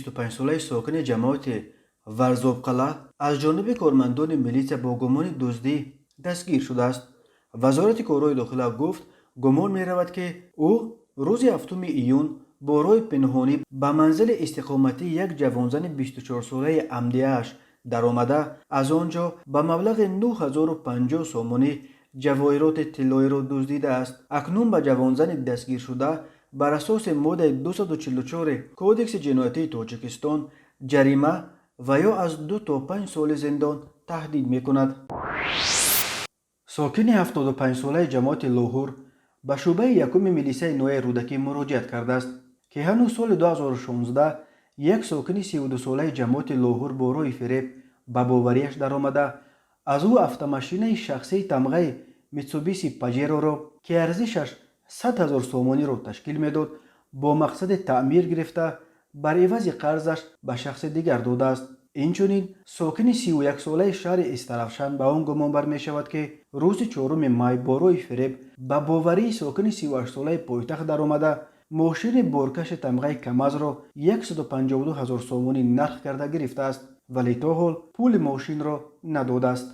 25-солаи сокини ҷамоати Варзобқалъа аз ҷониби кормандони милитсия бо гумони дуздӣ дастгир шудааст. Вазорати корҳои дохила гуфт, гумон меравад, ки ӯ рӯзи 7 июн бо роҳи пинҳонӣ ба манзили истиқоматии як ҷавонзани 24-солаи амдиаш даромада, аз он ҷо ба маблағи 9050 сомонӣ ҷавоҳироти тиллоиро дуздидааст. Акнун ба ҷавонзани дастгиршуда бар асоси моддаи 244 Кодекси ҷиноятии Тоҷикистон ҷарима ва ё аз 2 то 5 соли зиндон таҳдид мекунад. Сокини 75-солаи ҷамоати Лоҳур ба шӯъбаи якуми милисияи ноҳияи Рӯдакӣ муроҷиат кардааст, ки ҳанӯз соли 2016 як сокини 32-солаи ҷамоати Лоҳур бо роҳи фиреб ба боварияш даромада, аз ӯ автомошинаи шахсии тамғаи Митсубиси Паджероро, ки арзишаш 100 ҳазор сомониро ташкил медод, бо мақсади таъмир гирифта, бар ивази қарзаш ба шахси дигар додааст. Инчунин сокини 31-солаи шаҳри Истаравшан ба он гумонбар мешавад, ки рӯзи 4 май бо роҳи фиреб ба боварии сокини 38-солаи пойтахт даромада, мошини боркаши тамғаи Камазро 152 ҳазор сомонӣ нарх карда гирифтааст, вале то ҳол пули мошинро надодааст.